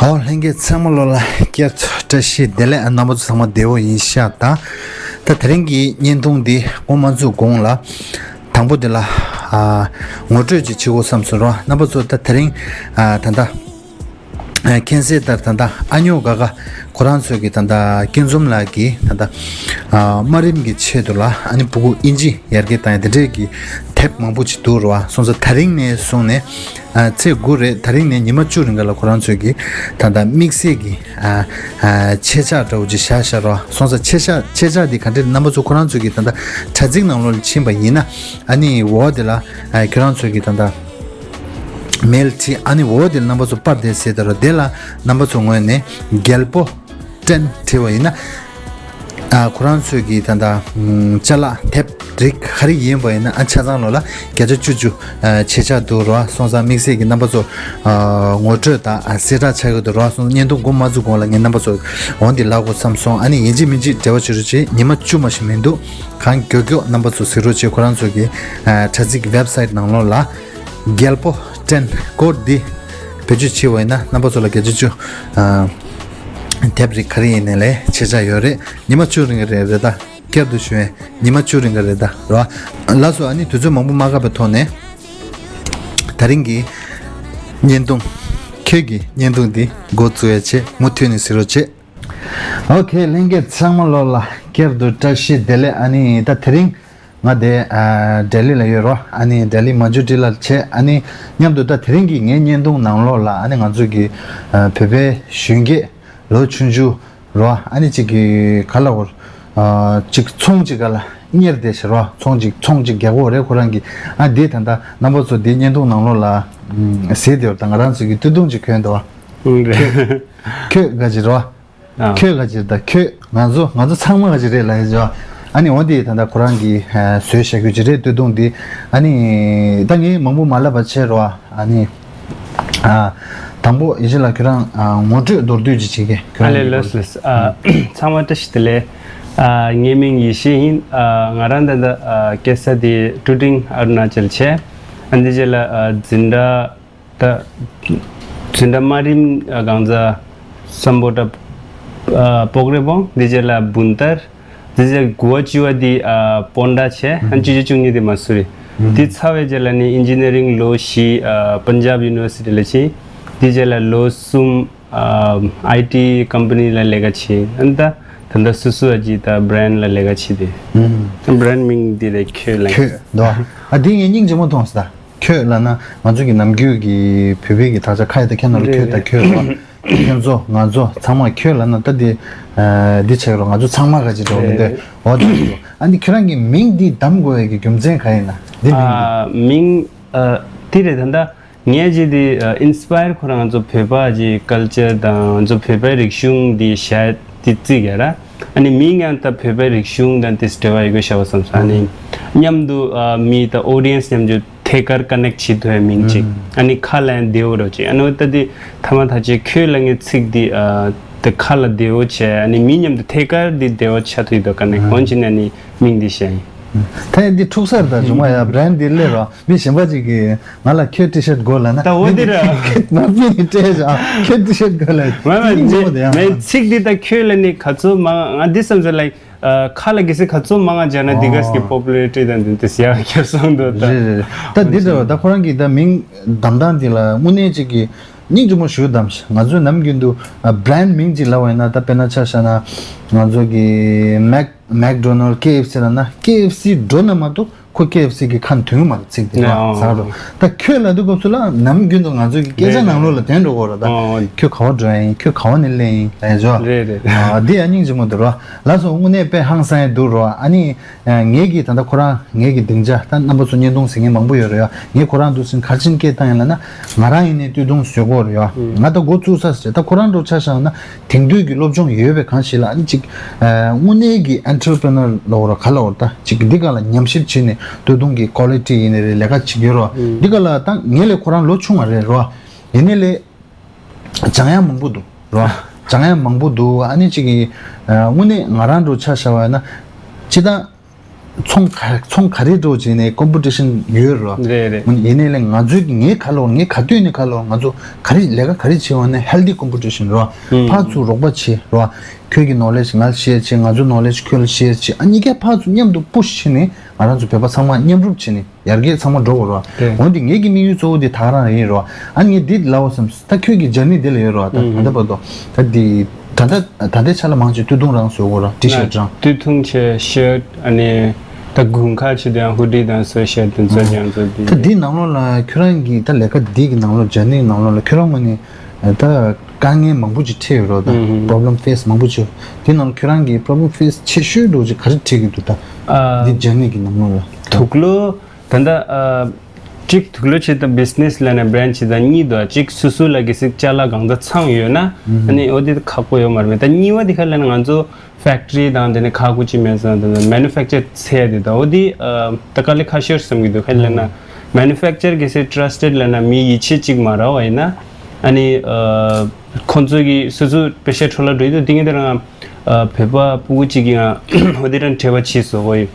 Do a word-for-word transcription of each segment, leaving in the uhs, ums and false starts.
ཨོ་ལྷན་རྒྱས་ཚང་མ་ལོ་ལ་བསྐྱར་དུ་བཀྲ་ཤིས་བདེ་ལེགས། རྣམ་པ་ཚོ་ཚང་མ་བདེ་པོ་ཡིན་ཤག་ད་ད་དེ་རིང་གི་བརྙན་ཐུང་འདི་འགོ་མ་འཛུགས་གོང་ལ། དང་པོ་དེ་ལ་ཨ་ངོ་སྤྲོད་ཅིག་བྱེད་དགོས་བསམ་སོང་རོ། རྣམ་པ་ཚོ་ད་དེ་རིང་ཨ་ད་ད་ཨ་མཁྱེན་གསལ་ལྟར་ད་ད་ཨ་ཉོ་ག་ག་ཁོ་རང་ཚོས་ཀྱི་ད་ད་སྐྱིད་འཛོམས་ལགས་ཀྱིས་ད་ད་ཨ་དམའ་རིམ་གྱི་ཆེད་དུ་ལ་ཨ་ནི་ཕྲུ་གུ་དབྱིན་ཇི་ཡར་རྒྱས་བཏང་ཡ་དེ་འདྲས་ཀྱི་དེབ་མང་པོ་ཅིག་འདུག་རོ། སོང་ཙང་དེ་རིང་ནས་བཟུང་ནས་ཨ་ཚེས་དགུ་རེད། དེ་རིང་ནས་ཉི་མ་བཅུ་རིང་ག་ལ་ཁོ་རང་ཚོས་ཀྱི་ད་ལྟ་དམིགས་བསལ་གྱི་ཨ་ཨ་ཆེད་བཅག་འདྲ་བོ་ཅིག་བཞག་བཞག་རོ། སོང་ཙང་ཆེད་བཅག་ཆེད་བཅག་འདི་ག་འདྲས་རྣམ་པ་ཚོ་ཁོ་རང་ཚོས་ཀྱི་ད་ལྟ་དྲ་ཚིགས་ནང་ལོགས་ལ་ཕྱིན་པ་ཡིན་ན་ཨ་ནི་འོག་དེ་ལ་ཨ་ཁྱོད་རང་ཚོས་ཀྱི་ད་ལྟ་མེལ་བྲིས་ཨ་ནི་འོག་དེ་ལ་རྣམ་པ་ཚོ་པར་དེ་ཟེར་ད་རོ། དེ་ལ་རྣམ་པ་ཚོ་ངོས་ནས་རྒྱལ་པོ་ཀྲན་བྲིས་པ་ཡིན་ན། ཨ་ཁོ་རང་ཚོས་ཀྱི་ད་ལྟ་ཨམ་ཅ་ལག་དེབ་རིགས་ག་རེ་ཡིན་པ་ཡིན་ན་ཨ་ཆ་ཚང་ལོ་ལ་བརྒྱ་ཆ་བཅུ་བཅུ་ཨ་ཆེད་བཅག་འདུག་རོ། སོང་ཙང་དམིགས་བསལ་གྱི་རྣམ་པ་ཚོ་ཨ་ངོ་སྤྲོད་དང་ཨ་གསལ་བསྒྲགས་ཆགས་ཀྱི་འདུག་རོ། སོང་ཙང་བརྙན་ཐུང་འགོ་མ་བཙུགས་གོང་ལ་ངས་རྣམ་པ་ཚོ་འོང་འདི་ལབ་དགོས་བསམ་སོང་། ཨ་ནི་ཡིན་གཅིག་མིན་གཅིག་འབྲེལ་བ་བྱེད་རོགས་བྱེད། ཉི་མ་བཅུ་མ་ཞིག་མི་འདུག་གང་མགྱོགས་མགྱོགས་རྣམ་པ་ཚོ་གཟིགས་རོགས་བྱེད། ཁོ་རང་ཚོ་གི་ཨ་དྲ་ཚིགས་ཀྱི་ཝེབ་སའིཊ་ནང་ལོགས་ལ་རྒྱལ་པོ་ཀྲན་ཀོཌ་འདི་བེད་སྤྱོད་བྱས་པ་ཡིན་ན་རྣམ་པ་ཚོ་ལ་བརྒྱ་ཆ་བཅུ་ཨ་དེབ་རིགས་ག་རེ་ཡིན་ནའི་ལས་ཆེད་བཅག་ཡོད་རེད། ཉི་མ་བཅུ་རིང་རེད་རེད་ད། བསྐྱར་དུ་ཞུ་ཡས་ཉི་མ་བཅུ་རིང་ག་རེད་ད་རོ། ལགས་སོ། ཨ་ནི་དུས་ཚོད་མང་པོ་མ་བཀག་པའི་ཐོག་ནས་དེ་རིང་གི་བརྙན་ཐུང་ཁྱོད་ཀྱི་བརྙན་ཐུང་འདི་འགོ་བཙུགས་ཡས་བྱེད། མུ་མཐུད་ནས་གཟིགས་རོགས་བྱེད། ཨོ་ཁེ་ལྷན་རྒྱས་ཚང་མ་ལོ་ལ་བསྐྱར་དུ་བཀྲ་ཤིས་བདེ་ལེགས། ཨ་ནི་ད་དེ་རིང་ང་དེ་ཨ་ལྡི་ལི་ལ་ཡོད་རོ། ཨ་ནི་ལྡི་ལི་མན་ཇུ་ཊི་ལ་བྱས། ཨ་ནི་མཉམ་དུ་ད་དེ་རིང་གི་ངའི་བརྙན་ཐུང་ནང་ལོགས་ལ་ཨ་ནི་ང་ཚོ་གི་ཨ་བོད་པའི་གཞོན་སྐྱེས་ལོ་ཆུང་ཆུང་རོ། ཨ་ནི་གཅིག་གི་ག་ལ་བོར་ཨ་གཅིག་ཚོང་གཅིག་ག་ལ་གཉེར་བསྡད་ཤག་རོ། ཚོང་གཅིག་ཚོང་གཅིག་རྒྱག་གོ་རེད་ཁོ་རང་གི། ཨ་འདི་ད་ལྟ་རྣམ་པ་ཚོ་འདི་བརྙན་ཐུང་ནང་ལོགས་ལ་ཨམ་གཟིགས་བསྡད་ཡོད། ད་ང་རང་ཚོ་གི་སྟོད་ཐུང་གཅིག་གྱོན་འདུག་བ། ཨང་རེད། ཁྱོད་ག་ཅི་རོ། ཨ། ཁྱོད་ག་ཅི་ད་ཁྱོད་ང་ཚོ་ང་ཚོ་ཚང་མ་ག་ཅི་རེད་ལ་ཡ་ཇོ། ཨ་ནི་འོ་འདི་ད་ལྟ་ཁོ་རང་གི་ཨ་བཟོས་བཞག་རྒྱུ་ཅི་རེད་སྟོད་ཐུང་འདི། ཨ་ནི་ད་ངས་མང་པོ་མ་ལབ་པ་བྱས་རོ། ཨ་ནི་ཨ་དང་པོ་ཡེ་ཤེས་ལགས་ཁྱོད་རང་ཨ་ངོ་སྤྲོད་མདོར་བསྡུས་ཅིག་བྱེད་ཀྱི་ཁྱོད་ཨ་རང་ལེ་གི་ལགས་སོ་ལགས་སོ། ཨ་ཚང་མ་བཀྲ་ཤིས་བདེ་ལེགས། ཨ་ངའི་མིང་ཡེ་ཤེས་ཡིན། ཨ་ང་རང་ད་ལྟ་ཨ་སྐྱེས་ས་དེ་ཀྲུ་ཀྲིང་ཨ་རུ་ན་ཅལ་བྱས། ཨ་འདི་རྗེས་ལ་ཨ་འཛིན་གྲྭ་ད་འཛིན་གྲྭ་དམའ་རིམ་ཨ་གང་ཟག་སམ་བྷོ་ཊ་ཨ་སྤོག་རེ་བོང་། འདི་རྗེས་ལ་བུན་ཏར། འདི་རྗེས་གུ་བ་བཅུ་བ་འདི་ཨ་པོན་ཌ་བྱས། ཨ་བཅུ་བཅུ་བཅུ་གཉིས་འདི་མ་སུ་རི། འདི་ཚར་བའི་རྗེས་ལ་ནི་ཨིན་ཇི་ནི་རིང་ལོ་བཞི་ཨ་པན་ཇབ་ཡུ་ནི་ཝར་སི་ཊི་ལ་བྱས། འདི་རྗེས་ལ་ལོ་གསུམ་ཨ་ཨའི་ཊི་ཀམ་པ་ནི་ལ་ལས་ཀ་བྱས། ཨ་ནི་ད་ད་ལྟ་སོ་སོ་ཨ་ཅི་ད་བྷ་རེན་ཌི་ལ་ལས་ཀ་བྱས་ཏེ། ཨ་བྷ་རེན་ཌི་མིང་འདི་ལ་ཁྱོད་ལ། ཁྱོད་འདུག་ཨ། ཨ་འདི་ངས་སྙིང་རྗེ་མོ་མཐོང་སོང་ད། ཁྱོད་ལབ་ན་ང་ཚོ་གི་ནམ་རྒྱུན་གྱི་བོད་པའི་གི་དག་ཆ་ཁ་ཡ་ད་ཁྱེད་ནང་ལ་རེད་ཁྱོད་ད་རེད། ཁྱོད་རོ། ཁྱོད་ཚོ་ང་ཚོ་ཚང་མ་ཁྱོད་ལབ་ན་ད་འདི་ཨ་འདི་བྱེད་རོ། ང་ཚོ་ཚང་མ་ག་ཅི་འགྲོ་མི་འདོད་རེད། འོ་ད་འདི་འགྲོ། ཨ་འདི་ཁྱོད་རང་གི་མིང་འདི་གདམ་དགོས་ཡ་གི་རྒྱུ་མཚན་ག་ཡིན་ན་འདི་མིང་འདི། ཨ་མིང་ཨ་འདི་རེད། ད་ད་ངས་ཅི་འདི་ཨ་ཨིན་སི་པ་ཡར་ཁོ་རང་ང་ཚོ་བོད་པ་ཅི་ཀལ་ཅར་དང་ང་ཚོ་བོད་པའི་རིག་གཞུང་འདི་བཤད་འདི་བརྩི་གི་ར། ཨ་ནི་མིང་ཡང་ད་བོད་པའི་རིག་གཞུང་དང་དེ་འབྲེལ་བ་ཡོད་དགོས་བྱ་བ་བསམ་སོང་། ཨ་ནི་མཉམ་དུ་ཨ་མི་ད་ཨོ་ཌི་ཡན་སི་མཉམ་དུ་ཐད་ཀར་ཀ་ནེག་བྱེད་ཐུབ་པའི་མིང་ཅིག་ཨ་ནི་ཁ་ལ་ཡང་བདེ་བོ་རོ་ཅིག་ཨ་ནི་འོ་ད་དེ་ཐ་མ་ཐག་ཆོད་ཁྱོད་ལ་ངས་ཚིག་འདི་ཨ་ད་ཁ་ལ་བདེ་བོ་བྱས། ཨ་ནི་མི་མཉམ་དུ་ཐད་ཀར་འདི་བདེ་བོ་ཆགས་ཐུབ་ཡོད་དོ་ཀ་ནེག་འོན་ཅི་ནས་ཨ་ནི་མིང་འདི་བཤད་ཡིན། ད་ཡང་འདི་འཁྲུག་ས་རེད་ད་བྱུང་བ་ཡ། བྷ་རེན་ཌི་འདི་སླེབས་རོགས། མི་གཞན་པ་ཅིག་གིས་ང་ལ་ཁྱོད་ཊི་ཤར་དགོས་ལབ་ན། ད་འོ་དེ་ར། མ་སྤྲད་ནས་སྤྲད་བཞག་ཁྱོད་ཊི་ཤར་དགོས་ལབ། མ་མ་སྙིང་རྗེ་མོ་དེ་ཡང་། མེད་ཚིག་འདི་ད་ཁྱོད་ལ་ནི་ག་ཚོད་མང་ང་འདི་བསམ་ཚོད་ལ་ཁ་ལ་གི་སི་ག་ཚོད་མང་ང་སྦྱར་ན་འདི་ག་སི་གི་པོ་པུ་ལེ་རི་ཊི་དང་འདི་འདི་ཡག་ཁྱེར་སོང་འདུག་ད། རེད་རེད་རེད། ད་འདི་འདྲ་བ་ད་ཁོ་རང་གི་ད་མིང་གདམ་སྟངས་འདི་ལ་དངོས་གནས་ཅིག་གི་སྙིང་རྗེ་མོ་ཞུ་གདམ་ཞིག་ང་ཚོའི་ནམ་རྒྱུན་དུ་བྷ་རེན་ཌི་མིང་ཅིག་ལབ་པ་ཡིན་ན། ད་དཔེར་ན་ཆ་བཞག་ན་ང་ཚོ་གི་མེག་མེག་ཌོ་ནལ་ཌི་ཀེ་ཨེཕ་སི་ལབ་ན་ཀེ་ཨེཕ་སི་འགྲོ་ན་མ་གཏོགས་ཁོ་ཀེ་ཨེཕ་སི་གི་ཁ་འདོན་མ་ཚིག་དེ་ར་ཟ་རོ། ད་ཁྱོད་ལབ་དུས་སྐབས་སུ་ལ་ནམ་རྒྱུན་དུ་ང་ཚོའི་གི་སྐད་ཆ་ནང་ལོགས་ལ་དོན་འགྲོ་གོ་ར། ད་ཁྱོད་ག་བ་འགྲོ་ཡ་ཡིན། ཁྱོད་ག་བ་ནས་སླེབས་ཡིན་ལབ་ཡ་ཅོ། རེད་རེད། ཨ་འདི་ཡ་སྙིང་རྗེ་མོ་འདུག་ར། ལགས་སོ། དངོས་གནས་དཔེ་ཧང་སང་ཡ་འདུག་ར། ཨ་ནི་ངེད་ཀྱི་ད་ལྟ་ཁོ་རང་ངེད་ཀྱི་སྡིངས་ཆ་ད་རྣམ་པ་ཚོ་བརྙན་ཐུང་གཟིགས་མཁན་མང་པོ་ཡོད་རེད་ཡ། ངས་ཁོ་རང་འདུག་སེ་ག་རེ་བྱས་ནས་སྐད་བཏང་ཡིན་ལབ་ན་ང་རང་ཡིན་ནའི་སྟོད་ཐུང་བཟོས་གོ་རེད་ཡ། ང་ད་འགོ་བཙུགས་ས་ཟེར་ད་ཁོ་རང་འགྲོ་ཆ་བཞག་ན། དེང་དུས་ཀྱི་སློབ་སྦྱོང་ཡོད་པའི་གང་ཞིག་ལ་ཨ་ནི་ཅིག་ཨ་དངོས་གནས་ཀྱི་ཨན་ཊར་པི་རི་ནར་ལབ་དགོས་ར་ག་ལབ་དགོས་ར། ད་ཅིག་འདི་ག་ལ་ཉམས་ཞིབ་བྱས་ནས་སྟོད་ཐུང་གི་ཀོ་ལི་ཊི་ཡིན་ནའི་རེད། ལས་ཀ་བྱེད་ཀྱི་ཡོད་ར། འདི་ག་ལ་ད་ངེད་ལས་ཁོ་རང་ལོ་ཆུང་བ་རེད་ར། ཡིན་ནའི་ལས་སྦྱང་ཡ་མང་པོ་འདུག་ར། སྦྱང་ཡ་མང་པོ་འདུག་ཨ་ནི་ཅིག་གི་ཨ་དངོས་གནས་ང་རང་འགྲོ་ཆ་བཞག་པ་ཡིན་ན་ཅི་ད། ཚོང་ག་ཚོང་ག་རེ་འགྲོ་བྱས་ནས་ཀོམ་པི་ཊི་ཤན་ཡོད་རོ། རེད་རེད། ཡིན་ནའི་ལས་ང་ཚོའི་གི་ངའི་ཁ་ལོ་ངའི་ག་དུས་ནས་ཁ་ལོ་ང་ཚོ་ག་རེ་ལས་ཀ་ག་རེ་བྱེད་འོང་ན་ཧེལ་ཐི་ཀོམ་པི་ཊི་ཤན་རོ། ཨུམ། ཕར་ཚུར་རོགས་པ་བྱེད་རོ། ཁྱོད་ཀྱི་ནོ་ལེཇ་ང་ལ་ཤེར་བྱེད། ང་ཚོའི་ནོ་ལེཇ་ཁྱོད་ལ་ཤེར་བྱེད། ཨ་གཉིས་ཀས་ཕར་ཚུར་མཉམ་དུ་པུ་ཤི་བྱས་ནས་ང་རང་ཚོ་བོད་པ་ཚང་མ་མཉམ་རུབ་བྱས་ནས་ཡར་རྒྱས་ཚང་མ་འགྲོ་དགོས་རོ། རེད། འོན་ཏེ་ངེད་ཀྱི་དམིགས་ཡུལ་གཙོ་བོ་དེ་ད་ག་རང་ཡིན་རོ། ཨ་ངས་འདི་ལབ་བསམ། ད་ཁྱོད་ཀྱི་ཇར་ནི་འདི་ལ་ཡོད་རོ། ད་ད་ལྟ་བར་དུ་ད་འདི་ད་ལྟ་ད་ལྟའི་ཆ་ལ་མང་ཆེ་སྟོད་ཐུང་རང་བཟོ་དགོས་རོ། ཊི་ཤར་ཊི་རང་། སྟོད་ཐུང་བྱས། ཤར་ཊི། ཨ་ནི་ད་དགུན་ཁ་བྱེད་དུས་ཡང་ཧུ་ཌི་དང་བཟོས། ཤར་ཊི་དེ་ཚོ་ཀྱང་བཟོ་དུས། ད་འདི་ནང་ལོགས་ལ་ཁྱོད་རང་གི་ད་ལས་ཀ་འདི་གི་ནང་ལོགས་ཇར་ནི་ནང་ལོགས་ལ་ཁྱོད་རང་ངོས་ནས་ད་དཀའ་ངལ་མང་པོ་ཅིག་འཕྲད་ཡོད་རོ། ད་པོ་རོབ་ལེམ་ཕེ་སི་མང་པོ་ཅིག་ཡོད། འདི་ནང་ལ་ཁྱོད་རང་གི་པོ་རོབ་ལེམ་ཕེ་སི་ཆེ་ཤོས་འདྲ་བོ་ཅིག་ག་རེ་འཕྲད་ཀྱི་འདུག་ད་འདི་ཇར་ནི་གི་ནང་ལོགས་ལ། དུག་ལོག་ད་ལྟ་ཨ། གཅིག་དུག་ལོག་བྱེད་སྟངས་བི་ཛི་ནེ་སི་ལབ་ན་བྷི་རེན་ཌི་བྱེད་སྟངས་གཉིས་འདུག་གཅིག་སོ་སོ་ལ་གལ་སྲིད་ཅ་ལག་གང་ཙམ་ཚང་ཡོད་ན། ཨ་ནི་འོ་དེ་ཁག་པོ་ཡོད་མ་རེད་མེད། ད་གཉིས་པ་དེ་ག་ལབ་ན་ང་ཚོ་ཕེག་ཊི་རི་དང་དེ་ནས་ཁག་པོ་ཅིག་མེད་ཙང་དེ་ནས་མེ་ནུ་ཕེག་ཅར་ཚད་དེ་དང་འོ་དེ་ད་དཀའ་ལས་ཁག་ཤོས་བསམ་གྱི་འདུག་ག་ལབ་ན་མེ་ནུ་ཕེག་ཅར་གལ་སྲིད་ཊ་ར་སི་ཊེཌ་ལབ་ན་མི་ཡིད་ཆེས་ཅིག་མ་རག་པ་ཡིན་ན། ཨ་ནི་ཁོང་ཚོ་གིས་སོ་སོ་པེ་ཤ་འཕྲོ་བརླག་འགྲོ་ཡི་འདུག་དེ་ངས་དེ་རང་བོད་པ་སྤུ་གུ་གཅིག་གིས་ང་འོ་དེ་རང་འབྲེལ་བ་བྱས་སོང་། ཁོ་ཡི་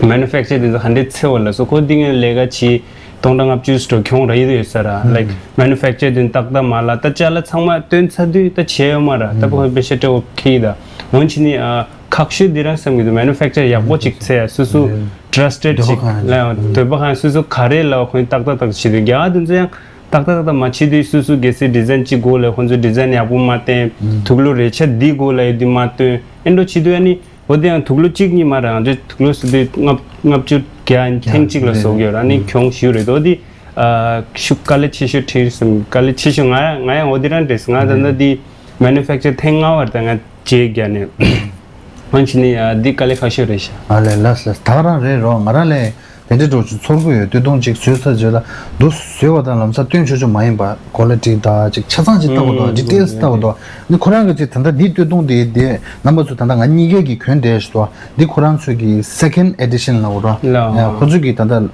མེ་ནུ་ཕེག་ཅར་དེ་ཚོ་ག་འདྲས་འཚོལ་བ་ལ་སོགས། ཁོ་འདི་ངས་ལས་ཀ་བྱས་སྟོང་ཕྲག་ལྔ་བཅུ་འགྲོ་གྱོང་རག་ཡི་ཡོད་ས་ར། ལའིཀ་མེ་ནུ་ཕེག་ཅར་དེ་ཏག་ཏག་མ་ལ་ད་ཅ་ལག་ཚང་མ་བཏོན་ཚར་དུས་ད་བྱས་ཡོད་མ་ར། ད་ཕ་ཁོས་པེ་ཤ་སྤྲད་འོ་ཁེ་ཡི་ད། འོན་ཕྱིན་ནི་ཁག་ཤོས་འདི་རང་བསམ་གྱི་འདུག་མེ་ནུ་ཕེག་ཅར་ཡག་པོ་ཅིག་འཚོལ་ཡ། སོ་སོ་ཊ་ར་སི་ཊེཌ་ཅིག་ལ་འདོད་པ་ཁེངས། སོ་སོ་ག་རེ་ལ་ཁོ་ཏག་ཏག་ཏག་བྱེད་དུས་རྒྱ་གར་དེ་ཚོ་ཡང་ཏག་ཏག་ཏག་ཏག་མ་བྱེད་དུས་སོ་སོ་གལ་སྲིད་ཌི་ཛའིན་ཅིག་དགོས་ལ་ཁོ་ཚོ་ཌི་ཛའིན་ཡག་པོ་མ་བསྟན། དུག་ལོག་རས་ཆ་འདི་དགོས་ལ་ཡོད་དུས་མ་བསྟན། ཨེ་འགྲོ་བྱེད་དུས་ཨ་ནི་འོ་དེ་ཡང་དུག་ལོག་གཅིག་གཉིས་མ་རེད། ང་ཚོས་དུག་ལོག་ཟེར་དུས་ལྔ་ལྔ་བཅུ་བརྒྱ་ཐེངས་གཅིག་ལ་བཟོ་གི་ཡོད་རེད། ཨ་ནི་གྱོང་ཞེ་པོ་རེད། འོ་དེ་ཤུགས་དཀའ་ལས་ཆེ་ཤོས་འཕྲད་སོང་། དཀའ་ལས་ཆེ་ཤོས་ང་ང་ཡང་འོ་དེ་རང་འདྲ་སོང་། ང་ད་ལྟ་དེ་མེ་ནུ་ཕེག་ཅར་ཐེངས་ལྔ་པ་རེད། ད་ང་རྗེས་བརྒྱབ་ནས། འོན་ཕྱིན་ནི་འདི་དཀའ་ལས་ཁག་ཤོས་རེད་ཤག་ཨ་ལས། ལགས་ལགས། ད་ག་རང་རེད་རོ། ང་རང་ལས་དེ་འདྲའི་འགྲོ་ཚོར་གི་ཡོད། སྟོད་ཐུང་ཅིག་བཟོས་ཚར་རྗེས་ལ་འདུག་བཟོས་པ་དང་ལམ་སང་སྟོན་ཆོག་ཆོག་མ་ཡིན་པ། ཀོ་ལི་ཊི་དང་ཅིག་ཆ་ཚང་ཅིག་ལྟ་དགོས་འདུག་ཌི་ཊེལ་སི་ལྟ་དགོས་འདུག་ནི་ཁོ་རང་གི་ཅིག་ད་ལྟ་འདི་སྟོད་ཐུང་དེ་དེ་རྣམ་པ་ཚོ་ད་ལྟ་ང་གཉིས་ཀའི་གི་གྱོན་བསྡད་ཤག་འདི་ཁོ་རང་ཚོའི་གི་སེ་ཀེན་ཌི་ཨེ་ཌི་ཤན་ལབ་དགོས་རོ། ལགས། ཁོ་ཚོའི་གི་ད་ལྟ་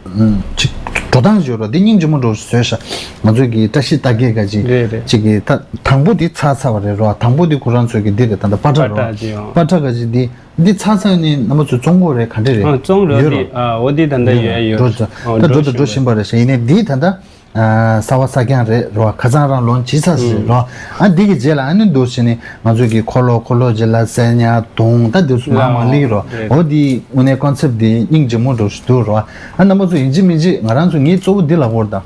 ཅིག་འགྲོ་སྟངས་ཅིག་ཡོད་རོ། འདི་སྙིང་རྗེ་མོ་འདྲ་བཟོས་ཤག་ང་ཚོའི་གི་བཀྲ་ཤིས་རྟགས་བརྒྱད་ག་ཅིག་རེད་རེད། ཅིག་གི་ད་དང་པོ་འདི་ཚར་ཚར་བ་རེད་རོ། དང་པོ་འདི་ཁོ་རང་ཚོའི་གི་འདི་རེད། ད་ལྟ་པ་ཏྲ་རོ། པ་ཏྲ་ཅིག་ཡོང་། པ་ཏྲ་ག་ཅིག་འདི། འདི་ཚར་ཚར་ནས་རྣམ་པ་ཚོས་བཙོང་དགོས་རེད། ག་འདྲ་རེད། ཨ་བཙོང་རོགས། ཡོད་འདི་རོ། ཨ་འོ་འདི་ད་ལྟ་ཡོད་ཡོད། འགྲོ་ད་འགྲོ་ད་འགྲོ་བཞིན་པ་རེད་ཤག་ཡིན་ནའི་འདི་ད་ལྟ་གསར་པ་གསར་རྐྱང་རེད་རོ། ཁ་སང་རང་ལོན་ཆི་བྱས་ཚར་ཟིན་རོ། ཨ་འདི་གི་རྗེས་ལ་ཨ་ནི་འདུག་བྱས་ནས་ང་ཚོས་ཀྱི་འཁོར་ལོ་འཁོར་ལོ་རྗེས་ལ་གསེར་ཉ་དུང་ད་འདི་ཚོ་མང་མང་ལེན་རོ། འོ་འདི་དངོས་གནས་ཀོན་སེབ་འདི་སྙིང་རྗེ་མོ་འདྲ་ཞིག་འདུག་རོ། ཨ་རྣམ་པ་ཚོ་ཡིན་གཅིག་མིན་གཅིག་ང་རང་ཚོ་ངས་གཙོ་བོ་འདི་ལབ་དགོས་རེད་ད།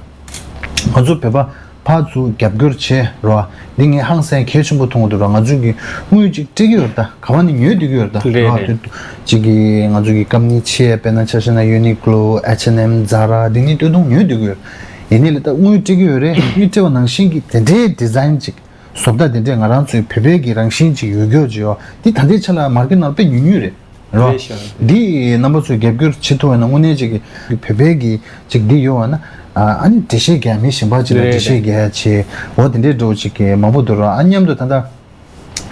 ང་ཚོ་བོད་པ་ཕར་ཚུར་རྒྱབ་སྐྱོར་བྱེད་རོ། འདི་ངས་ཧང་སང་གལ་ཆེན་པོ་མཐོང་གི་འདུག་རོ། ང་ཚོས་ཀྱི་དངུལ་ཅིག་སྤྲད་ཀྱི་ཡོད་རེད་ད། ག་བ་ནས་ཉོས་བསྡད་ཀྱི་ཡོད་རེད་ད། རེད་རོ། རེད། དེ་ཅིག་གི་ང་ཚོས་ཀྱི་ཀམ་ནི་ཆེ་དཔེར་ན་ཆ་བཞག་ན་ཡུ་ནི་ཀློ། ཨེཆ་ཨེན་ཨེམ། ཛ་ར། འདི་ནས་སྟོད་ཐུང་ཉོས་བསྡད་ཀྱི་ཡོད་རེད། ཡིན་ནའི་ལས་ད་དངུལ་སྤྲད་ཀྱི་ཡོད་རེད། དངུལ་སྤྲད་པ་ནང་བཞིན་གྱི་དེ་འདྲའི་ཌི་ཛའིན་ཅིག་བཟོ་ལྟ་དེ་འདྲས་ང་རང་ཚོའི་བོད་པའི་གི་རང་བཞིན་ཅིག་ཡོད་རྒྱུ་ཅིག་ཡོད། འདི་ད་ལྟའི་ཆ་ལ་མར་ཀེཊ་ནང་དཔེ་ཉུང་ཉུང་རེད་རོ། རེད་ཤག་འདི་རྣམ་པ་ཚོས་རྒྱབ་སྐྱོར་བྱེད་ཐུབ་པ་ན་དངོས་གནས་ཅིག་གི་བོད་པའི་གི་ཅིག་འདི་ཡོད་པ་ན། ཨ་ནི་འགྲེལ་བཤད་རྒྱག་མི་གཞན་པ་ཅིག་ལ་རེད་འགྲེལ་བཤད་རྒྱག་ཡ་བྱེད། འོ་དེ་འདྲས་འདྲ་བོ་ཅིག་གི་མང་པོ་འདུག་རོ། ཨ་མཉམ་དུ་ད་ལྟ་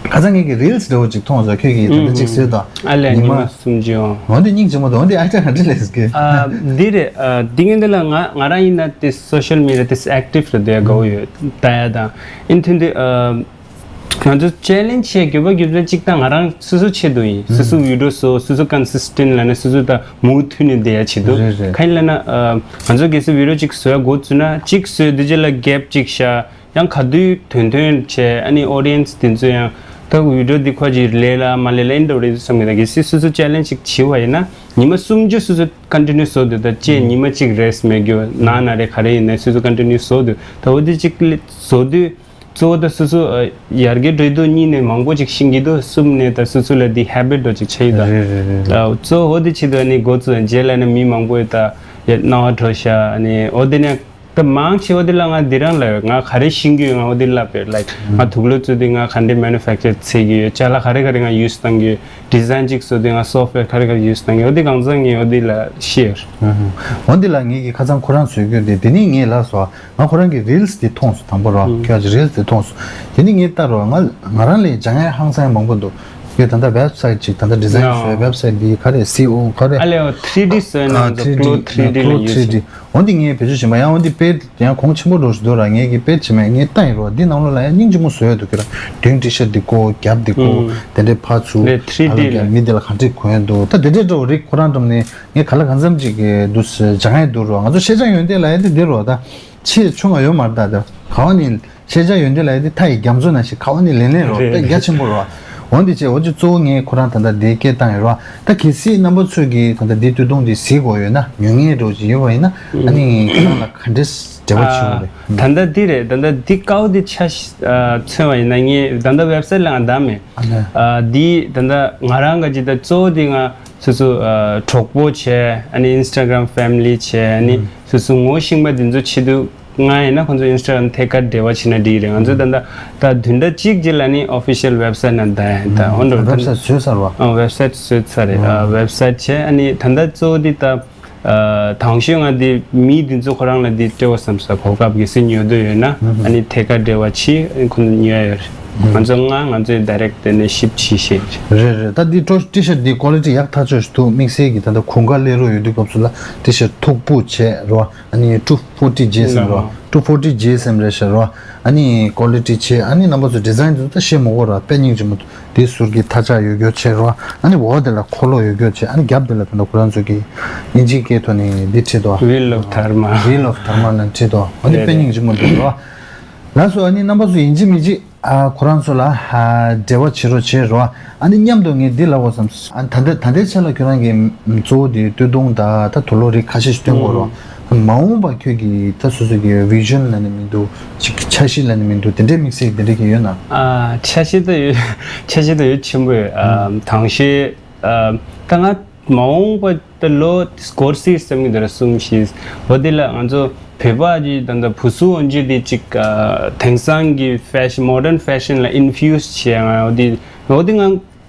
ཁ་སང་ངེད་ཀྱི་རིལ་སི་འདྲ་བོ་ཅིག་མཐོང་སོང་། ཁྱོད་ཀྱིས་ད་ལྟ་ཅིག་བཟོས་དང་། ཨ་ལས་ཉི་མ་ཉི་མ་སུམ་ཅུ། འོ་འདི་སྙིང་རྗེ་མོ་འདུག་འོ་འདི་ཨ་ཅག་ག་འདྲ་ལས་ཟེར་གི་ཨ་འདི་རེད། ཨ་འདི་ངན་འདི་ལ་ང་ང་རང་ཡིན་ན་དེ་སོ་ཤལ་མི་ཌི་ཡ་དེ་ཨེག་ཊིབ་རེད། དེ་དགའ་བོ་ཡོད་ལྟ་ཡ་དང་། ཨིན་ཐུན་དེ་ཨ་ང་ཚོ་ཅེ་ལེན་ཇི་བྱེད་དགོས་པ་རྒྱུ་མཚན་གཅིག་ད་ང་རང་སོ་སོ་ཆེད་དུ་ཡིན། སོ་སོ་བི་ཌི་ཡོ་བཟོ། སོ་སོ་ཀོན་སིས་ཊེན་ཊི་ལབ་ན་སོ་སོ་ད་མུ་མཐུད་ནས་བསྡད་ཡ་ཆེད་དུ། རེད་རེད། གང་ཡིན་ལབ་ན་ཨ་ང་ཚོ་གལ་སྲིད་བི་ཌི་ཡོ་གཅིག་བཟོ་ཡ་འགོ་བཙུགས་ན་གཅིག་བཟོས་དུས་རྗེས་ལ་གེབ་གཅིག་བཞག་ཡང་ག་དུས་ཐོན་ཐོན་བྱས། ཨ་ནི་ཨོ་ཌི་ཡེན་སི་དེ་ཚོ་ཡང་ད་བི་ཌི་ཡོ་འདི་ཁོ་ཅིག་ལས་ལ་མ་ལས་ལ་ཨེ་འདྲ་རེད་བསམ་གི། ད་གལ་སྲིད་སོ་སོ་ཅེ་ལེན་ཇི་ཅིག་བྱེད་པ་ཡིན་ན་ཉི་མ་སུམ་ཅུ་སོ་སོ་ཀོན་ཊི་ནིའུ་བཟོ་དུས། ད་ཅེ་ཉི་མ་གཅིག་རེ་སི་མེད་རྒྱུ་ན་ན་རེ་ག་རེ་ཡིན་ནའི་སོ་སོ་ཀོན་ཊི་ནིའུ་བཟོ་དུས། ད་འོ་དེ་གཅིག་བཟོ་དུས་གཙོ་བོ་ད་སོ་སོ་ཡར་རྒྱས་འགྲོ་དུས་གཉིས་ནས་མང་པོ་ཅིག་ཤེས་ཀྱི་འདུག་གསུམ་ནས་ད་སོ་སོ་ལ་འདི་ཧེ་བིཊ་འདྲ་ཅིག་ཆགས་ཡོད་ད། རེད་རེད་རེད་རེད། ད་གཙོ་བོ་འོ་དེ་ཆེད་དུ་ཨ་ནི་འགོ་བཙུགས། རྗེས་ལ་ནི་མི་མང་པོས་ད་ཡ་རྣ་བ་འགྲོ་ཤག་ཨ་ནི་འོ་དེ་ནས། ད་མང་ཆེ་བ་དེ་ལ་ང་འདི་རང་ལབ་ཡོད། ང་ག་རེ་ཤེས་ཀྱི་ཡོད་ང་འོ་དེ་ལབ་ཡོད། ལའིཀ་ང་དུག་ལོག་བཙུགས་དུས་ང་ག་འདྲས་མེ་ནུ་ཕེག་ཅར་བྱེད་ཀྱི་ཡོད། ཅ་ལག་ག་རེ་ག་རེ་ང་ཡུ་སི་བཏང་གི་ཡོད། ཌི་ཛའིན་གཅིག་བཟོ་དུས་ང་སོཕ་ཝེར་ག་རེ་ག་རེ་ཡུ་སི་བཏང་གི་ཡོད། འོ་དེ་གང་ཚང་ངས་འོ་དེ་ལ་ཤེར། འོ་འདི་ལ་ངེད་ཀྱིས་ཁ་སང་ཁོ་རང་བཟོས་རྒྱུ་དེ་དེ་ནས་ངས་ལབ་སོང་། ང་ཁོ་རང་གི་རིལ་སི་དེ་མཐོང་སོང་། དང་པོ་རོ། ཁྱོད་ཀྱི་རིལ་སི་དེ་མཐོང་སོང་། དེ་ནས་ངས་ལྟ་རོ། ང་ང་རང་ལས་སྦྱང་ཡ་ཧང་སང་ཡ་མང་པོ་འདུག་ཁྱོད་ད་ལྟ་ཝེབ་སའིཊ་ཅིག་ད་ལྟ་ཌི་ཛའིན་བཟོས། ཝེབ་སའིཊ་འདི་ག་རེ་སི་ཨོ་ག་རེ། ཨ་ལས་ཨོ་ཐི་རི་ཌི་བཟོས་ན་ཨ་ཚོ་ཐི་རི་ཌི་ཀློ་ཐི་རི་ཌི་ལ་ཡུ་སི། འོན་ཏེ་ངས་བེད་སྤྱོད་བྱེད་པ་ཡང་འོན་ཏེ་དཔེ་ཡང་གོང་ཆེན་པོ་འགྲོ་བཞིན་འདུག་ར། ངས་ཀྱི་དཔེ་བྱེད་མེད། ངས་ལྟ་ཡིན་རོ། འདི་ནང་ལོགས་ལ་ཡང་སྙིང་རྗེ་མོ་བཟོ་ཡ་འདུག་ཁྱོད་ར། མདུན་ཊི་ཤར་འདི་བཀོ། རྒྱབ་འདི་བཀོ། ཨུམ། དེ་འདྲའི་ཕར་ཚུར་རེད། ཐི་རི་ཌི་ཨ་ལ་ལ་ཡང་མི་དེ་ལ་ག་འདྲས་གོན་འདུག་ད་དེ་འདྲས་འདྲ་བོ་རིགས་ཁོ་རང་འགྲམ་ནས་ངས་ག་ལ་གང་འཚམ་ཅིག་གི་འདུག་སྦྱང་ཡ་འདུག་རོ། ང་ཚོ་ཤེས་བྱ་ཡོན་ཏན་ལ་ཡང་དེ་འདི་རོ། ད་ཆེས་ཆུང་ང་ཡོད་མ་རེད། ད་ག་བ་ནས། ཤེས་བྱ་ཡོན་ཏན་ལ་ཡོད་དེ་མཐའ་ཡི་རྒྱ་མཚོ་ནང་བཞིན་ག་བ་ནས་ལེན་ལེན་རོགས་རེད། དཔེ་རྒྱ་ཆེན་པོ་རོགས། འོན་ཏེ་བྱས་འོ་ཅི་གཙོ་བོ་ངས་ཁོ་རང་ད་ལྟ་འདི་སྐད་བཏང་ཡོད་རོགས། ད་གལ་སྲིད་རྣམ་པ་ཚོས་ཀྱིས་ད་ལྟ་འདི་སྟོད་ཐུང་འདི་གཟིགས་དགོས་ཡོད་ན། ཉོ་མཁན་རོགས་ཅིག་ཡོད་པ་ཡིན་ན། ཨ་ནི་ཁྱེད་རང་ལ་ག་འདྲས་འབྲེལ་བ་བྱུང་རེད། ད་ལྟ་འདི་རེད། ད་ལྟ་འདི་ཀའོ་འདི་ཆ་ཤ་མཚོན་པ་ཡིན་ན། ངས་ད་ལྟ་ཝེབ་སའིཊ་ལ་ང་བདམས་མེད། ཨ་ནི་འདི་ད་ལྟ་ང་རང་ག་ཅིག་ད་གཙོ་བོ་འདི་ང་སོ་སོ་གྲོགས་པོ་བྱས། ཨ་ནི་ཨིན་སི་ཊ་གྷ་རམ་ཕེ་མི་ལི་བྱས། ཨ་ནི་སོ་སོ་ངོ་ཤེས་པ་འདི་ཚོ་ཆེད་དུ། ང་ཡིན་ན་ཁོང་ཚོ་ཨིན་སི་ཊ་གྷ་རམ་ཐད་ཀར་འབྲེལ་བ་བྱེད་ན་འགྲིག་རེད། ང་ཚོ་ད་ལྟ་ད་བདུན་ཕྲག་གཅིག་རྗེས་ལ་ནི་ཨོ་ཕི་ཤལ་ཝེབ་སའིཊ་ནང་བསྡད་ཡིན། ད་འོ་འགྲོ། ཝེབ་སའིཊ་བཟོས་ཚར་བ། ཨ་ཝེབ་སའིཊ་བཟོས་ཚར་རེད། ཨ་ཝེབ་སའིཊ་བྱས། ཨ་ནི་ད་ལྟ་གཙོ་བོ་འདི་ད་ཨ་དང་ཤོས་ང་འདི་མི་འདི་ཚོ་ཁོ་རང་ལ་འདི་སྤྲད་དགོས་བསམ་ས། གོ་སྐབས་གལ་སྲིད་ཉོ་འདོད་ཡོད་ན། ཨ་ནི་ཐད་ཀར་འབྲེལ་བ་བྱེད། ཨ་ནི་ཁོ་ཚོ་ཉོ་ཡ་ཡོད་རེད། ང་ཚོ་ང་ང་ཚོས་ཌའི་རེག་ཊི་དེ་ནས་ཤིབ་བྱེད་ཤེས་རེད། རེད་རེད། ད་འདི་ཊི་ཤར་ཊི་འདི་ཀོ་ལི་ཊི་ཡག་ཐག་ཆོད་ཞིག་འདུག་དམིགས་བསལ་གྱི་ད་ལྟ་གོང་ཁ་སླེབས་རོགས་ཡོད་དུས་སྐབས་སུ་ལ་ཊི་ཤར་ཊི་མཐུག་པོ་བྱས་རོགས། ཨ་ནི་ཊུ་ཕོར་ཊི་ཇེ་ཨེསི་ཨེམ་རོ། ཊུ་ཕོར་ཊི་ཇེ་ཨེསི་ཨེམ་རེད་ཤག་རོ། ཨ་ནི་ཀོ་ལི་ཊི་བྱས། ཨ་ནི་རྣམ་པ་ཚོ་ཌི་ཛའིན་དེ་ཚོ་ད་བཤད་མི་དགོས་ར། དཔེ་སྙིང་རྗེ་མོ་འདུག་དེའི་ཟུར་གྱི་མཐའ་ལྕགས་ཡོད་རྒྱུ་བྱས་རོ། ཨ་ནི་འོག་དེ་ལ་འཁོར་ལོ་ཡོད་རྒྱུ་བྱས། ཨ་ནི་རྒྱབ་དེ་ལ་ད་ལྟ་ཁོ་རང་ཚོ་གི་དབྱིན་ཇིའི་སྐད་ཐོག་ནས་འདི་བྲིས་འདུག Wheel of Dharma། Wheel of Dharma ལབ་བྲིས་འདུག་ཨ་ནི་དཔེ་སྙིང་རྗེ་མོ་འདུག་རོ། ལགས་སོ། ཨ་ནི་རྣམ་པ་ཚོ་ཡིན་གཅིག་མིན་གཅིག་ཨ་ཁོ་རང་ཚོ་ལ་ཨ་འབྲེལ་བ་བྱེད་རོགས་བྱེད་རོགས། ཨ་ནི་མཉམ་དུ་ངས་འདི་ལབ་དགོས་བསམ། ཨ་ད་ལྟ་ད་ལྟའི་ཆ་ལ་ཁྱོད་རང་གིས་གཙོ་བོ་དེ་སྟོད་ཐུང་དང་ད་དུག་ལོག་རིགས་ཁ་ཤས་ཤིག་སྟོན་དགོས་རོགས། མ་འོངས་པ་ཁྱོད་ཀྱི་ད་སོ་སོ་གི་བི་ཞན་ལབ་ནས་མི་འདུག་ཅིག་འཆར་གཞི་ལབ་ནས་མི་འདུག་དེ་འདྲའི་དམིགས་བསལ་དེ་འདྲ་གི་ཡོད་ན། ཨ་འཆར་གཞི་ད་ཡོད། འཆར་གཞི་ད་ཡོད་ཆེན་པོ་ཡོད། ཨ་དང་ཤོས་ཨ་ད་ང་མ་འོངས་པ་ད་ལོ་འགོར་སྲིད་བསམ་གྱི་འདུག་ར། གསུམ་བཞི་འོ་དེ་ལ་ང་ཚོ་བོད་པ་གི་ད་ལྟ་བུ་སུ་འོན་ཅི་དེ་ཅིག་ཨ་དེང་སང་གི་ཕེ་ཤན་མོ་ཌན་ཕེ་ཤན་ལ་ཨིན་ཕིའུ་སི་བྱས། ང་འོ་དེ་འོ་དེ་ང་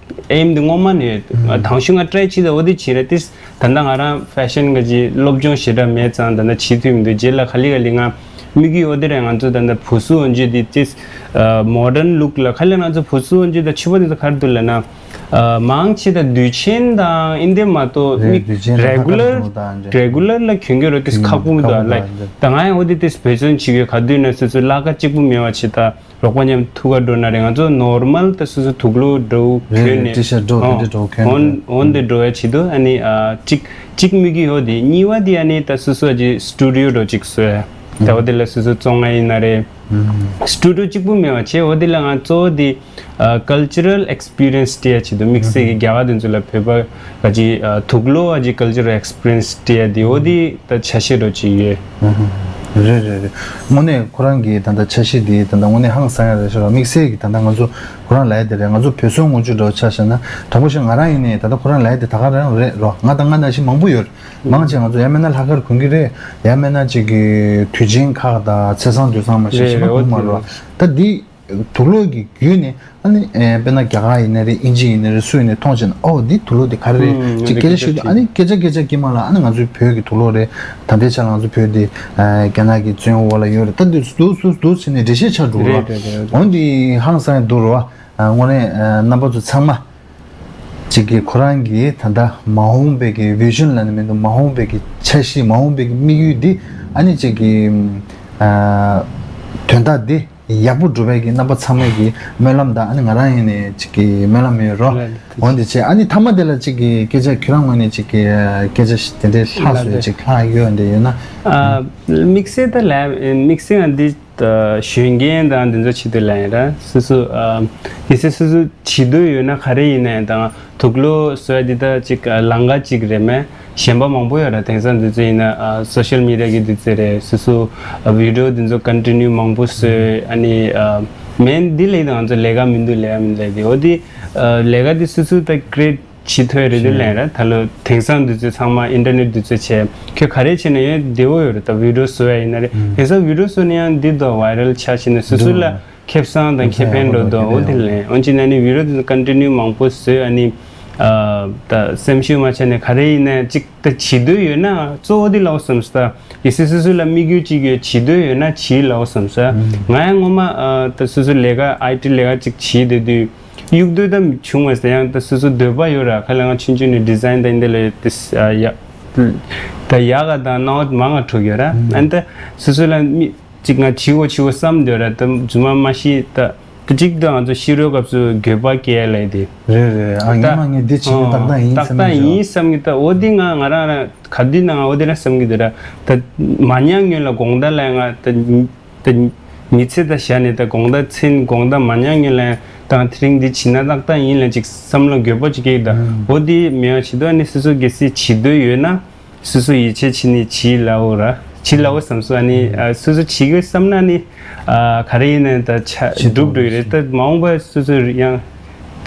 ཨེམ་དེ་སྔོན་མ་ནས་ཡོད། ཨ་དང་ཤོས་ང་ཊ་རའི་བྱས། ད་འོ་དེ་བྱས་ར། དེ་ད་ལྟ་ང་རང་ཕེ་ཤན་ག་ཅིག་སློབ་སྦྱོང་ཞེ་དྲག་མེད་ཙང་ད་ལྟ་བྱེད་ཐུབ་མི་འདུག་རྗེས་ལ་ག་ལེ་ག་ལེ་ང་དམིགས་ཡུལ་འོ་དེ་རེད། ང་ཚོ་ད་ལྟ་བུ་སུ་འོན་ཅི་དེ་ཅིག་ཨ་མོ་ཌན་ལུག་ལ་ག་ལེ་ང་ཚོ་བུ་སུ་འོན་ཅི་དང་ཕྱུ་པ་དེ་ཚོ་ག་རེ་འདུག་ལབ་ན། ཨ་མང་ཆེ་ད་དུས་ཆེན་དང་ཨིན་དེ་མ་གཏོགས་རེད། མི་དུས་ཆེན་དང་རེ་གུ་ལར་ལྷག་དཀར་ཚོགས་དང་འདྲ། རེ་གུ་ལར་ལ་གྱོན་གྱི་རོ་དེ་ཁག་པོ་མི་འདུག་ཁག་པོ་ལ། དང་འདྲ། ད་ང་ཡང་འོ་དེ་དེ་བེད་སྤྱོད་བྱེད་ཀྱི་ཡོད། ག་དུས་ན་སོ་སོའི་ལག་ཁ་གཅིག་པུ་མེད་པ་བྱེད། ད་རོགས་པ་མཉམ་ཐུག་ག་འགྲོ་ན་རེད། ང་ཚོ་ནོར་མལ་ད་སོ་སོ་དུག་ལོག་འདྲ་བོ་རེད་གྱོན་རེད། ནས་ཊི་ཤར་འདྲ་བོ་དེ་འདྲ་འདྲ་བོ་གྱོན་འོན་ནས་འོན་ཏེ་འགྲོ་ཡ་བྱེད་དུས། ཨ་ནི་ཨ་གཅིག་གཅིག་དམིགས་ཡུལ་འོ་དེ། གཉིས་པ་དེ་ཨ་ནི་ད་སོ་སོ་ཨ་ཅིག་སི་ཊུ་ཌི་ཡོ་འདྲ་བོ་གཅིག་བཟོ་ཡ། ད་འོ་དེ་ལ་སོ་སོ་བཙོང་ཡ་ཡིན་ན་རེད། སི་ཊུ་ཌི་ཡོ་གཅིག་པུ་མེད་པ་བྱས། འོ་དེ་ལ་ང་གཙོ་བོ་དེ་ཨ་ཀལ་ཅར་རལ་ཨེགས་པི་རི་ཡན་སི་སྤྲད་ཡ་ཆེད་དུ། དམིགས་བསལ་གྱི་རྒྱ་གར་དེ་ཚོ་ལ་བོད་པ་ག་ཅིག་ཨ་དུག་ལོག་ག་ཅིག་ཀལ་ཅར་རལ་ཨེགས་པི་རི་ཡན་སི་སྤྲད་ཡ་དེ། འོ་དེ་ད་ཆ་ཤས་འདྲ་བོ་ཅིག་ཡོད། རེད་རེད་རེད། དངོས་གནས་ཁོ་རང་གི་ད་ལྟ་འཆར་གཞི་དེ་ད་ལྟ་དངོས་གནས་ཧང་སང་ཡ་རེད་ཤག་ར། དམིགས་བསལ་གྱི་ད་ལྟ་ང་ཚོ་ཁོ་རང་ལབ་ཡ་དེ་རེད། ང་ཚོ་བོད་སོང་ངོ་ཅུ་འདྲ་བོ་ཆ་བཞག་ན། དྲང་པོ་བཤད་ང་རང་ཡིན་ནའི་ད་ལྟ་ཁོ་རང་ལབ་ཡ་དེ་ད་ག་རང་རེད་རོ། ང་དང་ང་ནང་བཞིན་མང་པོ་ཡོད་རེད། མང་ཆེ་ང་ཚོ་ཡང་མིན་ན་ལྷག་དཀར་གོན་གྱི་རེད། ཡང་མིན་ན་ཅིག་གི་དུས་ཆེན་ཁག་དང་ཚེས་བཟང་དུས་བཟང་མ་ཞིག་རེད་ཞིག་མ་རེད། འོ་གོན་མ་དེ་རོ། རེད། ད་འདི་དུག་ལོག་གི་བརྒྱུད་ནས་ཨ་ནི་ཨེ་དཔེར་ན་རྒྱ་གར་ཡིན་ན་རེད། དབྱིན་ཇི་ཡིན་ན་རེད། སུ་ཡིན་ནའི་མཐོང་བྱས་ན། ཨོ་འདི་དུག་ལོག་འདི་ག་རེ་རེད། ཨུམ་ཅིག་སྐད་ཆ་བཤད་དུས། ཨ་ནི་སྐད་ཆ་སྐད་ཆ་དཀྱིལ་མ་ལ་ཨ་ནི་ང་ཚོའི་བོད་ཀྱི་དུག་ལོག་རེད། ད་ལྟའི་ཆ་ལ་ང་ཚོ་བོད་འདི་ཨ་རྒྱ་ནག་གི་བཙོན་འོག་ལ་ཡོད་རེད། ད་འདི་འདུག་འདུག་འདུག་བྱས་ནས་འགྲེལ་བཤད་ཆགས་འགྲོ་རེད། རེད་རེད་རེད། འོ་འདི་ཧང་སང་ཡ་འདུག་རོ། ཨ་དངོས་གནས་ཨ་རྣམ་པ་ཚོ་ཚང་མ་ཅིག་གི་ཁོ་རང་གི་ད་ལྟ་མ་འོངས་པའི་གི་བི་ཞན་ལབ་ནས་མི་འདུག་མ་འོངས་པའི་གི་འཆར་གཞི། མ་འོངས་པའི་གི་དམིགས་ཡུལ་འདི། ཨ་ནི་ཅིག་གི་ཨ་དོན་དག་འདི་ཡག་པོ་སྒྲུབ་པའི་གི་རྣམ་པ་ཚང་མའི་གི་སྨོན་ལམ་དང་། ཨ་ནི་ང་རང་ཡིན་ནའི་ཅིག་གི་སྨོན་ལམ་ཡོད་རོ། ལགས་ལགས། འོན་ཏེ་བྱས་ཨ་ནི་མཐའ་མ་དེ་ལ་ཅིག་གི་སྐད་ཆ་ཁྱོད་རང་ངོས་ནས་ཅིག་གི་སྐད་ཆ་དེ་འདྲའི་ལྷག་བཟོས་ཅིག་ལྷག་ཡོད་འདྲ་ཡོད་ན། ཨ་དམིགས་བསལ་ད་ལ་དམིགས་བསལ་ང་འདི་ད་གཞོན་སྐྱེས་དང་འདི་ཚོ་ཆེད་དུ་ལབ་ཡིན་ར། སོ་སོ་ཨ་གལ་སྲིད་སོ་སོ་བྱེད་འདོད་ཡོད་ན་ག་རེ་ཡིན་ན་ཡང་། ད་དུག་ལོག་བཟོ་ཡ་འདི་ད་ཅིག་ཨ་ལམ་ཁ་ཅིག་རེད་མེད། གཞན་པ་མང་པོ་ཡོད་ར། དེང་སང་འདི་ཚོ་ཡིན་ན་ཨ་སོ་ཤལ་མི་ཌི་ཡ་གི་འདི་ཚོ་རེད། སོ་སོ་ཨ་བི་ཌི་ཡོ་འདི་ཚོ་ཀོན་ཊི་ནིའུ་མང་པོ་བཟོས། ཨ་ནི་ཨ་མེན་འདི་ལས་ད་ང་ཚོ་ལས་ཀ་མི་འདུག་ལས་ཀ་མི་འདུག་ལབ་དེ། འོ་དེ་ཨ་ལས་ཀ་འདི་སོ་སོ་ད་ཀི་རི་ཨེཊ་བྱེད་ཐུབ་ཡ་རེད་དེ་ལན་ར། ད་ལོ་དེང་སང་འདི་ཚོ་ཚང་མ་ཨིན་ཊར་ནེཊ་འདི་ཚོ་བྱས། ཁྱོད་ག་རེ་བྱས་ན་ཡང་བདེ་བོ་ཡོད་རེད། ད་བི་ཌི་ཡོ་བཟོ་ཡ་ཡིན་ན་རེད། དེང་སང་བི་ཌི་ཡོ་བཟོ་ན་ཡང་འདི་དོ་ཝའི་རལ་ཆགས་ཤིག་ན་སོ་སོ་ལ་ཁེ་བཟང་དང་ཁེ་ཕན་འགྲོ་དོ། འོ་དེ་ལན། འོན་ཅི་ན་ནི་བི་ཌི་ཡོ་འདི་ཚོ་ཀོན་ཊི་ནིའུ་མང་པོ་བཟོས། ཨ་ནི་ཨ་ད་སེམས་ཤུགས་མ་ཆག་ནས་ག་རེ་ཡིན་ན་ཅིག་ད་བྱེད་འདོད་ཡོད་ན་གཙོ་བོ་འདི་ལབ་བསམ་ས། ད་གལ་སྲིད་སོ་སོ་ལ་དམིགས་ཡུལ་ཅིག་ཡོད། བྱེད་འདོད་ཡོད་ན་བྱེད་ལབ་བསམ་ས། ང་ཡང་སྔོན་མ་ཨ་ད་སོ་སོ་ལས་ཀ་ཨའི་ཊི་ལས་ཀ་ཅིག་བྱེད་བསྡད་དུས། གཡུག་འདོད་ད་བྱུང་བ་ཟེར་ཡང་ད་སོ་སོ་འདོད་པ་ཡོད་ར། ཁ་ལ་ང་ཆུང་ཆུང་ནས་ཌི་ཛའིན་དང་འདི་ལ་ཡོད་དེ། ཡ་ ད་ཡག་ག་དང་སྣང་བ་མང་ང་འཕྲོ་ཡོད་ར། ཨ་ནི་ད་སོ་སོ་ལ་མི་གཅིག་ང་བྱིའོ་བྱིའོ་བསམ་འདོད་ར། ད་རྫུན་མ་མ་ཤི་ད། ད་གཅིག་ཏུ་ང་ཚོ་ཤི་རོའི་སྐབས་སུ་འགྱོད་པ་སྐྱེ་ཡ་ལས་དེ། རེད་རེད། ཨ་ད་སྔོན་མ་ངས་འདི་བྱས་ནས་ཏག་ཏག་ཡིན་ཏག་བསམ་ཏག་གྱི་ཡིན་བསམ་གྱི། ད་འོ་འདི་ང་ང་རང་རང་ག་དུས་ན་ང་འོ་འདི་རང་བསམ་གྱི་འདུག་ར། ད་མ་ཉལ་སྔོན་ལ་དགོང་དག་ལ་ང་ད་ད་མི་ཚེ་ད་བཞག་ནས་ད་དགོང་དག་མཚན་དགོང་དག་མ་ཉལ་སྔོན་ལ་ད་དེ་རིང་འདི་བྱིན་ན་ཏག་ཏག་ཡིན་ལ་ཅིག་བསམ་བློ་འགྱོད་པ་ཅིག་སྐྱེ་གི་ད། འོ་འདི་མེད་པ་བྱེད་དུས་ཨ་ནི་སོ་སོ་གལ་སྲིད་བྱེད་འདོད་ཡོད་ན། སོ་སོ་ཡིད་ཆེས་བྱེད་ནི་བྱིས་ལའོ་ར། བྱིས་ལའོ་བསམ་སོ་ཨ་ནི་ཨ་སོ་སོ་བྱིས་གི་བསམ་ན་ནི་ཨ་ག་རེ་ཡིན་ནའི་ད་ཆ་བྱེད་འགྲུབ་འགྲོ་ཡི་རེད། ད་མ་འོངས་པ་སོ་སོ་ཡང་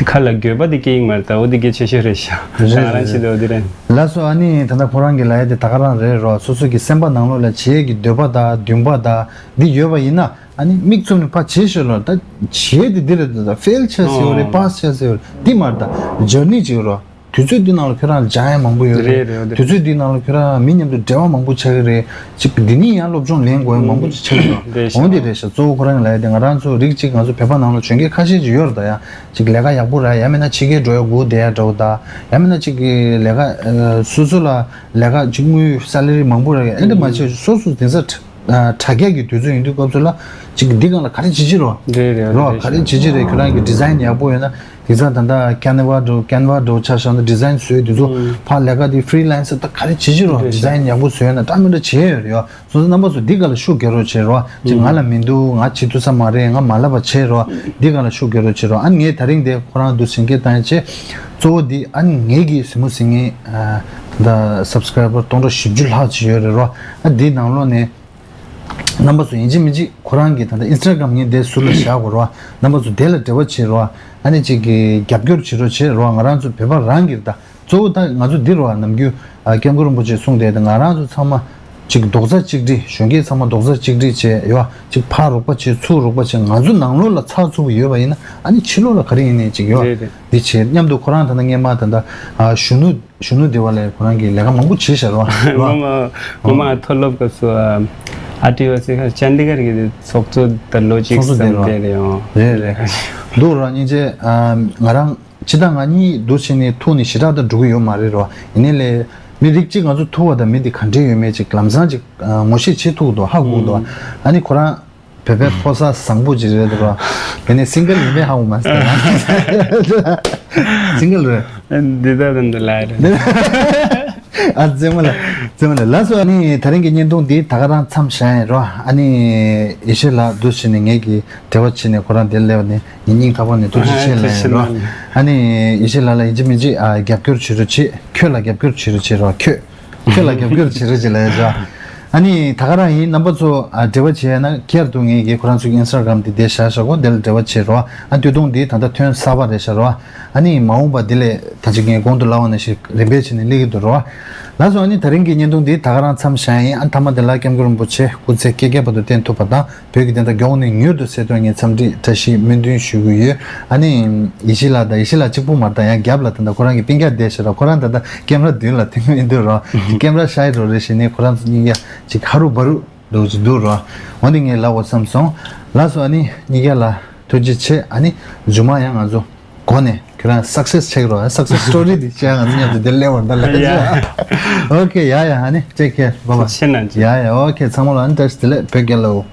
དེ་ཁ་ལ་འགྱོད་པ་དེ་སྐྱེ་ཡིན་མ་རེད། ད་འོ་དེ་གལ་ཆེ་ཤོས་རེད་ཤག་རེད་ང་རང་རེད་ཆེད་དུ་འོ་དེ་རེད། ལགས་སོ། ཨ་ནི་ད་ལྟ་ཁོ་རང་གི་ལ་ཡ་དེ་ད་ག་རང་རེད་རོ། སོ་སོ་གི་སེམས་པ་ནང་ལོགས་ལ་བྱེད་ཀྱི་འདོད་པ་དང་འདུན་པ་དང་འདི་ཡོད་པ་ཡིན་ན་ཨ་ནི་མིག་བཙུམ་ནས་ཕར་བྱེད་ཤོད་ལོ། ད་བྱེད་དེ་འདི་རེད། ད་ཕེལ་ཆགས་སེ་ཡོད་རེད། པཱས་ཆགས་སེ་ཡོད་རེད། འདི་མ་རེད། ད་ཇར་ནི་ཅིག་ཡོད་རོ། དུས་ཚོད་འདི་ནང་ལ་ཁྱོད་རང་སྦྱང་ཡ་མང་པོ་ཡོད་རེད། རེད་རེད། དུས་ཚོད་འདི་ནང་ལ་ཁྱོད་རང་མི་མཉམ་དུ་འབྲེལ་བ་མང་པོ་ཆགས་ཀྱི་རེད། ཅིག་འདི་ནས་ཡང་སློབ་སྦྱོང་ལེན་དགོས་ཡ་མང་པོ་ཅིག་ཆགས་ཀྱི་རེད། རེད་ཤག་འོ་འདི་རེད་ཤག་གཙོ་བོ་ཁོ་རང་ལ་ཡ་དེ་ང་རང་ཚོ་རིགས་གཅིག་ང་ཚོ་བོད་པ་ནང་ལ་གྱོན་མཁན་ཁ་ཤས་ཅིག་ཡོད་རེད། ད་ཡ་ཅིག་ལས་ཀ་ཡག་པོ་རག་ཡ་མིན་ན་ཕྱི་རྒྱལ་འགྲོ་ཡ་སྒུག་བསྡད་ཡ་འདྲ་བོ། ད་ཡ་མིན་ན་ཅིག་གི་ལས་ཀ་སོ་སོ་ལ་ལས་ཀ་ཅིག་དངུལ་སེ་ལ་རི་མང་པོ་རག་ཡ་ཨེ་འདྲ་མ་བྱས་སོ་སོ་དེང་སང་དྲ་རྒྱ་གི་དུས་ཚོད་ཡིན་དུས་སྐབས་སུ་ལ་ཅིག་འདི་སྒང་ལ་ག་རེ་བྱེད་ཀྱི་རོ། རེད་རེད། རོ་རེད་ག་རེ་བྱེད་ཀྱི་རེད། ཁྱོད་རང་གི་ཌི་ཛའིན་ཡག་པོ་ཡོད་ན། དེང་སང་ད་ལྟ་ཀན་ཝ་འདྲ་ཀན་ཝ་འདྲ་ཆ་བཞག་ན་ཌི་ཛའིན་བཟོས་དེ་ཚོ་ཕར་ལས་ཀ་དེ་ཧྥི་རི་ལན་སར་ད་ག་རེ་བྱེད་ཀྱི་རོ། རེད་ཌི་ཛའིན་ཡག་པོ་བཟོས་ན་འདྲ་མི་འདྲ་བྱས་ཡོད་རེད་ཡོ། སོ་སོ་རྣམ་པ་ཚོ་འདི་སྒང་ལ་ཤུགས་རྒྱག་རོགས་བྱེད་རོ། ཅིག་ང་ལ་མི་འདུག་ང་བྱེད་ཐུབ་ས་མ་རེད། ང་མ་ལབ་པ་བྱེད་རོ། འདི་སྒང་ལ་ཤུགས་རྒྱག་རོགས་བྱེད་རོ། ཨ་ངས་ད་རིང་དེ་ཁོ་རང་འདུག་སེ་སྐད་བཏང་ཡ་བྱས། གཙོ་བོ་འདི་ཨ་ངེད་ཀྱི་གཟིགས་མོ་གཟིགས་མཁན་ད་སབ་སི་ཀ་རའི་བར་སྟོང་ཕྲག་བཞི་བཅུ་ལྷག་ཅིག་ཡོད་རེད་རོ། ཨ་འདི་ནང་ལོགས་ནས། རྣམ་པ་ཚོ་ཡིན་གཅིག་མིན་གཅིག་ཁོ་རང་གི་ད་ལྟ་ཨིན་སི་ཊ་གྷ་རམ་ངས་དེ་ཟུར་ལ་བཞག་གོ་རོ། རྣམ་པ་ཚོ་དེ་ལ་འབྲེལ་བ་བྱེད་རོ། ཨ་ནི་གཅིག་གི་རྒྱབ་སྐྱོར་བྱེད་རོགས་བྱེད་རོ། ང་རང་ཚོ་བོད་པ་རང་གི་ད་གཙོ་བོ་ད་ང་ཚོ་འདི་རོ། ནམ་རྒྱུན་ཨ་སྐྱབས་མགོན་རིན་པོ་ཆེས་གསུངས་བསྡད་དེ་ང་རང་ཚོ་ཚང་མ་གཅིག་རྡོག་རྩ་གཅིག་སྒྲིལ། གཞོན་སྐྱེས་ཚང་མ་རྡོག་རྩ་གཅིག་སྒྲིལ་བྱས་ཡོ། གཅིག་ཕར་རོགས་པ་བྱེད་ཚུར་རོགས་པ་བྱེད། ང་ཚོ་ནང་ལོགས་ལ་ཚགས་ཚུད་པོ་ཡོད་པ་ཡིན་ན་ཨ་ནི་ཕྱི་ལོགས་ལ་ག་རེ་ཡིན་ནའི་གཅིག་ཡོ། རེད་རེད། འདི་བྱེད་མཉམ་དུ་ཁོ་རང་ད་ལྟ་སྔས་མ་ད་ལྟ་ཨ་གཞོན་ནུ་གཞོན་ནུ་སྡེ་བ་ལས་ཁོ་རང་གིས་ལས་ཀ་མང་པོ་བྱས་ཤག་རོ། སྔོན་མ་སྔོན་མ་མཐོ་སློབ་སྐབས་སུ་ཨ་ཊི་ཝ་སི་ཁ་ཅན་དི་གར་གྱི་ཚོགས་གཙོ་དང་ལོ་གཅིག་ཚོགས་གཙོ་ཙམ་དེ་རོ། དེ་རེད་ཡོང་། རེད་རེད། འདུག་རོ་སྙིང་རྗེ། ང་རང་སྤྱི་བཏང་ང་གཉིས་འདུག་བྱས་ནས་ཐུག་ནས་ཞེ་དྲག་ད་འགྲོ་གི་ཡོད་མ་རེད་རོ། ཡིན་ནའི་ལས་མི་རིགས་གཅིག་ང་ཚོ་ཐུག་པ་དང་མི་དེ་ག་འདྲས་ཡོད་མེད་ཅིག་ལམ་སང་ཅིག་ངོ་ཤེས་བྱེད་ཐུབ་འདུག་ཧ་གོ་འདུག་ཨ་ནི་ཁོ་རང་བོད་པའི་ཕོ་གསར་བཟང་པོ་ཅིག་རེད་འདུག་རོ། ཡིན་ནའི་སིང་གལ་ཡིན་པས་ཧ་གོ་མ་སོང་། སིང་གལ་རེད། འདི་ལྟ་དང་འདི་ལ་རེད། ཨ་རྩེད་མོ་ལ་རྩེད་མོ་ལ་ལགས་སོ། ཨ་ནི་ད་རིང་གི་བརྙན་ཐུང་འདི་ད་ག་རང་མཚམས་བཞག་ཡིན་རོ། ཨ་ནི་ཡེ་ཤེས་ལགས་འདུག་བྱས་ནས་ངེད་ཀྱི་འབྲེལ་བ་བྱས་ནས་ཁོ་རང་འདིར་སླེབས་ནས་ངེད་སྙིང་ཐག་པ་ནས་ཐུགས་རྗེ་ཆེ་ལབ་ཡིན་རོ། ཨ་ནི་ཡེ་ཤེས་ལགས་ལ་ཡིན་གཅིག་མིན་གཅིག་ཨ་རྒྱབ་སྐྱོར་བྱེད་རོགས་བྱེད། ཁྱོད་ལ་རྒྱབ་སྐྱོར་བྱེད་རོགས་བྱེད་རོ། ཁྱོད་ཁྱོད་ལ་རྒྱབ་སྐྱོར་བྱེད་རོགས་བྱེད་ལབ་ཡོད་རོ། ཨ་ནི་ད་ག་རང་ཡིན། རྣམ་པ་ཚོ་ཨ་འབྲེལ་བ་བྱས་ན་ཁྱེར་དུ་ངེད་ཀྱི་ཁོ་རང་ཚོའི་ཨིན་སི་ཊ་གྷ་རམ་དེ་དེ་བཞག་བཞག་གོ། དེ་ལ་འབྲེལ་བ་བྱེད་རོགས། ཨ་སྟོད་ཐུང་འདི་ད་ལྟ་ཐོན་གསར་པ་རེད་ཤག་རོ། ཨ་ནི་མ་འོངས་པ་འདི་ལས་ད་ཅིག་ངས་གོང་དུ་ལབ་པ་ནང་བཞིན་རིམ་པས་བྱས་ནས་སླེབས་ཀྱི་འདུག་རོ། ལགས་སོ། ཨ་ནི་ད་རིང་གི་བརྙན་ཐུང་འདི་ད་ག་རང་མཚམས་བཞག་ཡིན། ཨ་མཐའ་མ་དེ་ལ་སྐྱབས་མགོན་རིན་པོ་ཆེ་སྐུ་ཚེ་བསྐལ་བརྒྱ་བར་དུ་བརྟན་ཐུབ་པ་དང་བོད་ཀྱི་བདེན་མཐའ་མགྱོགས་ནས་མྱུར་དུ་གསལ་ཐུབ་ངས་འཚམས་འདྲི་བཀྲ་ཤིས་སྨོན་འདུན་ཞུ་གི་ཡོད། ཨ་ནི་ཡེ་ཤེས་ལགས་དང་ཡེ་ཤེས་ལགས་གཅིག་པུ་མ་རེད། ད་ཡང་རྒྱབ་ལ་ད་ལྟ་ཁོ་རང་གི་སྤུན་ཀྱག་བསྡད་ཤག་རོ། ཁོ་རང་ད་ལྟ་ཀེམ་ར་མདུན་ལ་ཐོན་གྱི་མི་འདུག་རོ། ཀེམ་ར་ཤའི་རོ་རེད་ཞེས་ནས་ཁོ་རང་ཚོ་གཉིས་ཀ་ཅིག་ཧ་རུ་བ་རུ་འདུག་ཅིག་འདུག་རོ། འོ་འདི་ངས་ལབ་དགོས་བསམ་སོང་། ལགས་སོ། ཨ་ནི་གཉིས་ཀ་ལ་ཐུགས་རྗེ་ཆེ། ཨ་ནི་མཇུག་མ་ཡང་ང་ཚོ་གོ་ནས་ཁྱོད་རང་སག་སེ་སི་ཆེག་རོགས། སག་སེ་སི་སི་ཊོ་རི་འདི་བཤད། ང་ཚོ་མཉམ་དུ་འདིར་སླེབས་པར་ད་ལ། ཡ། ཨོ་ཁེ། ཡ་ཡ། ཨ་ནི་ཊེག་ཁེར། བཱའི་བཱའི། ཡ་ཡ། ཨོ་ཁེ། ཚང་མ་ལ་ཨ་ནི་བཀྲ་ཤིས་བདེ་ལེགས། བོད་རྒྱལ་ལོ།